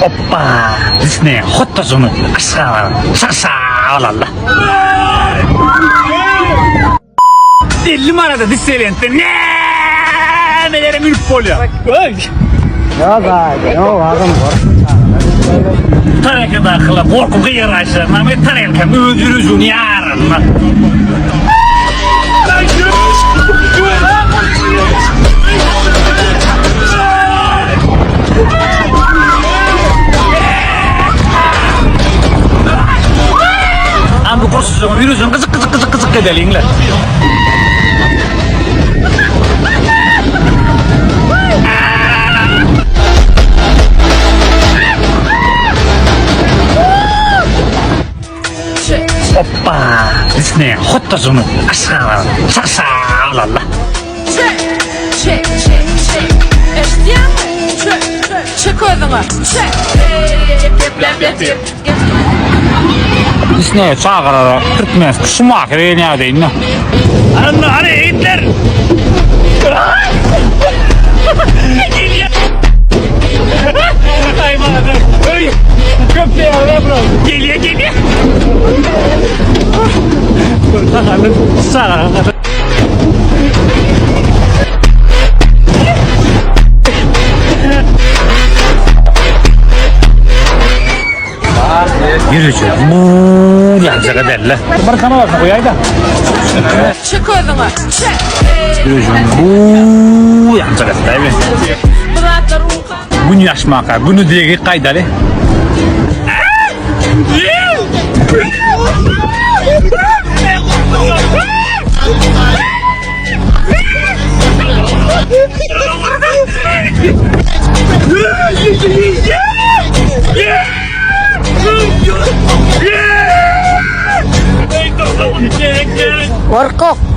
Oppa! Disney hotdojyny Aşgabadyň şagşa alalla. 50 manada Disneyland'de nämelere münüp bolýar? Ýok aý, ýok agam gorkma çagalar. Tarelka dakyla gorkup gygyraýşlar. Name tarelkam öz ýürejiňi ýarynda. Am bu gurşujygyň ýürejiňi gyjyk gyjyk gyjyk gyjyk edeliňle. Hoppa! Disney hotdojyny Aşgabadyň şagşa alalla. Çek, çek, çek, çek. Eşidýäňmi? Çek, çek özüňe. Çek. Gepläp ýatyr. Disney çagalara türkmenski Şumaher gelýär deýin. Anna, hany ýigitler. Ay bana. Öy. Köp ya bro. Geliyor geliyor. Sakallı. Ýürüji. Buuu ýaljak ederle. Bir kanal goýaýda. Çek özüňe. Çek. Ýürüji. Buuu ýaljak ederle. Bu zatlar uka. Gün ýaşmaka, günü degi gaýdaly. Gorkak.